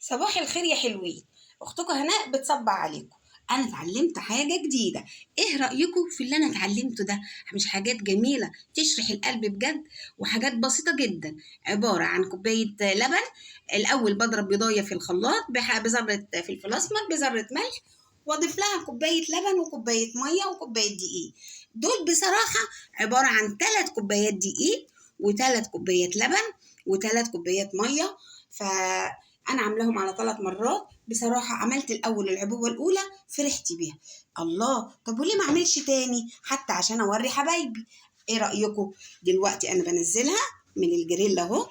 صباح الخير يا حلوين. اختكم هناء بتصبح عليكم. انا اتعلمت حاجة جديده. ايه رايكم في اللي انا اتعلمته ده؟ مش حاجات جميلة تشرح القلب بجد، وحاجات بسيطة جدا. عبارة عن كوباية لبن. الاول بضرب بيضايه في الخلاط بذرة فلفل اسمر، بذرة ملح، واضيف لها كوباية لبن وكوبايه مية وكوبايه دقيق. دول بصراحة عبارة عن 3 كوبايات دقيق و3 كوبايات لبن و3 كوبايات مية. فانا عاملاهم على 3 مرات. بصراحة عملت الاول العبوه الاولى فرحت بيها. الله، طب وليه ما اعملش تاني حتى عشان اوري حبايبي؟ ايه رايكم؟ دلوقتي انا بنزلها من الجريل اهو،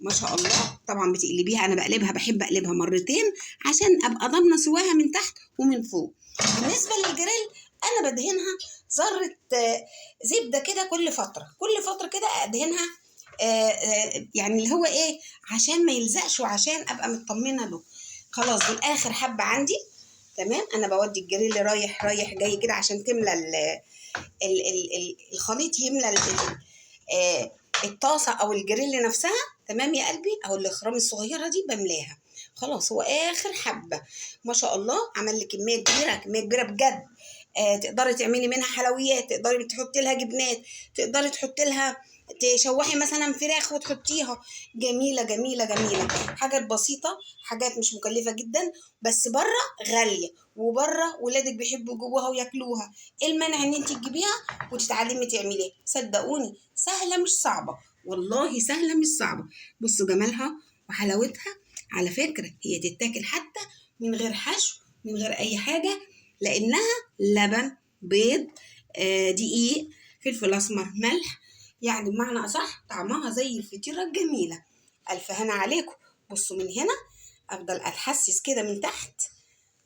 ما شاء الله. طبعا بتقلبيها، انا بقلبها، بحب اقلبها مرتين عشان ابقى ضامنه سواها من تحت ومن فوق. بالنسبة للجريل انا بدهنها ذره زبدة كده كل فترة، كل فترة كده ادهنها، يعني اللي هو ايه، عشان ما يلزقش وعشان ابقى مطمنه له. خلاص دول اخر حبه عندي. تمام. انا بودي الجريل رايح رايح جاي كده عشان تملى الخليط، يملى الطاسه او الجريل نفسها. تمام يا قلبي. اهو الاخرام الصغيرة دي بملاها. خلاص هو اخر حبه. ما شاء الله عمل لي كمية كبيرة، كمية كبيرة بجد. تقدري تعملي منها حلويات، تقدري تحطي لها جبنات، تقدري تحطي لها، تشوحي مثلا فراخ وتحطيها. جميلة جميلة جميلة. حاجات بسيطة، حاجات مش مكلفة جدا، بس بره غالية، وبره ولادك بيحبوا يجيبوها وياكلوها. ايه المانع ان انت تجيبيها وتتعلمي تعمليها؟ صدقوني سهلة مش صعبة، والله سهلة مش صعبة. بصوا جمالها وحلاوتها. على فكرة هي تتاكل حتى من غير حشو، من غير اي حاجة، لانها لبن، بيض، دقيق، فلفل اسمر، ملح، يعني بمعنى اصح طعمها زي الفطيره الجميلة. الف هنا عليكم. بصوا من هنا افضل اتحسس كده من تحت،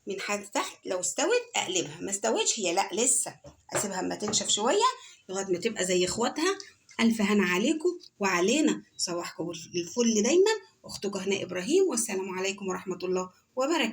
من حد تحت. لو استوت اقلبها، ما استوتش هي لا لسه اسيبها اما تنشف شوية لغاية ما تبقى زي اخواتها. الف هنا عليكم وعلينا. صباحكم الفل دايما. اختكم هناء ابراهيم، والسلام عليكم ورحمة الله وبركاته.